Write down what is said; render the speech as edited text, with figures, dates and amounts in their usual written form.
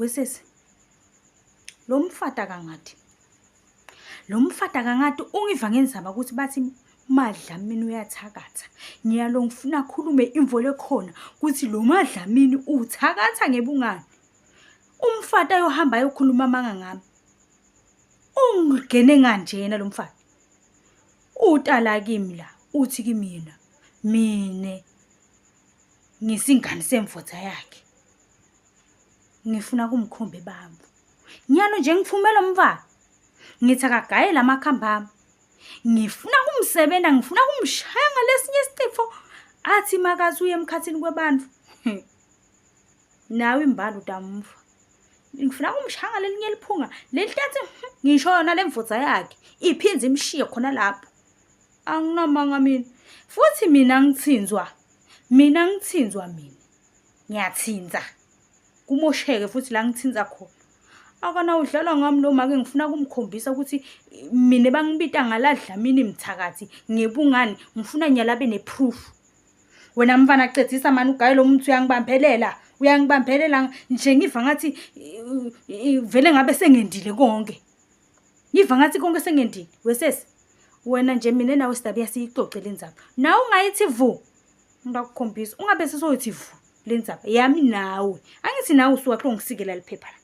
Wesesi, lo mfati akangadi. Lo mfati akangadi ungiva ngenzaba ukuthi bathi Madlamini uyathakatha. Ngiyalo ngifuna akhulume imvo lekhona ukuthi lo Madlamini uthakatha ngebungani. Umfati ayohamba ayokhuluma amanga ngami. Ungigene nganjena lo mfati. Utala kimi la uthi kimina mina ngisingane semvutha yakhe. Ngifuna kumkhomba ebamvu. Nyalo nje ngifumela umfana. Ngithi akagaye lamakhambi ami. Ngifuna kumsebenza, ngifuna kumshaya ngalesinye isicifo. Athi makazi uye emkhathini kwebantu. Nawe imbala utamva. Ngifuna kumshaya ngalelinye liphunga. Leli tathi ngisho yona lemvutha yakhe iphinde imshiye khona lapho. Anginamanga mina. Futhi mina ngithinzwa. Mina ngithinzwa mina. Ngiyathinza. Kumosheke futhi la ngithinza khona. Akana udlala ngami lo make ngifuna kumkhombisa ukuthi mina bangibita ngaladlamini mthakathi ngebungani ngifuna nyala abe neproof. Wena mfana cedisa mani ugaye lo muntu uyangibambelela uyangibambelela nje ngiva ngathi vele ngabe sengendile konke. Ngiva ngathi konke sengendile wesesi. Wena nje mina nawe sidabuya siyixoxe le ndzaba. Nawe ungayithi vu. Ngakukhombisa ungabe sesoyithi vu le ndzaba yami nawe. Angithi nawe usuka kulo ngisikela liphepha la.